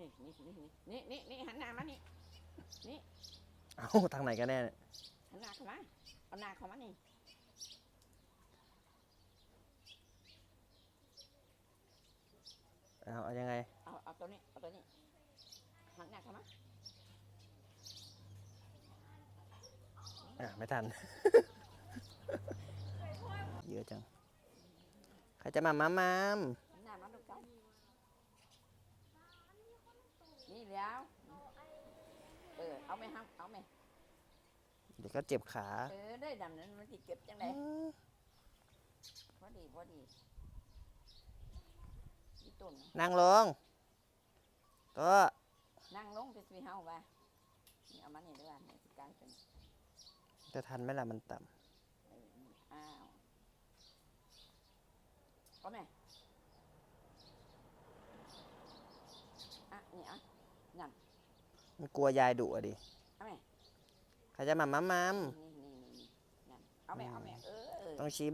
ນີ້ໆໆ ນີ້ໆໆ ຫັນໜ້າມານີ້ ນີ້ ເອົ້າ ທາງໃດກັນແນ່? ຫັນໜ້າເຂົ້າມາ ເອົາໜ້າເຂົ້າມານີ້. ເອົາ ເອົາຍັງໄງ? ເອົາ ເອົາໂຕນີ້ ເອົາໂຕນີ້ ຫັນໜ້າເຂົ້າມາ. ອ່ະ ໄມ່ທັນ ເຍອະຈັງ. ໃຄຈະມາມາມາມ? ຫັນໜ້າມາລູກເຈົ້າ. ນີ້ແລ້ວ ເອີ ເອົາແມ່ ເອົາແມ່. ດຽວກໍເຈັບຂາ. ເອີ ໄດ້ດຳນັ້ນມັນຊິເຈັບຈັ່ງໃດ? ອືມ ພໍດີ ພໍດີ ອີ່ຕົນ. ນັ່ງລົງ ກໍນັ່ງລົງ ຈະຊິເຮົາວ່າ ນີ້ ເອົາມານີ້ເດີ ແມ່ຊິກາງເປັນ. ຈະທັນໄໝລະ ມັນຕ່ຳ. ເອີ ນີ້ ອ້າວ ເອົາແມ່ ອ່ະ ນີ້ ອ່ະ ນັ້ນ ມັນກົວຍາຍດຸອະດິ. ເອົາແມ່ ໃຄຈະມາມາມາມ? ນີ້ໆໆ ນັ້ນ ເອົາແມ່ ເອົາແມ່ ເອີ ຕ້ອງຊີ້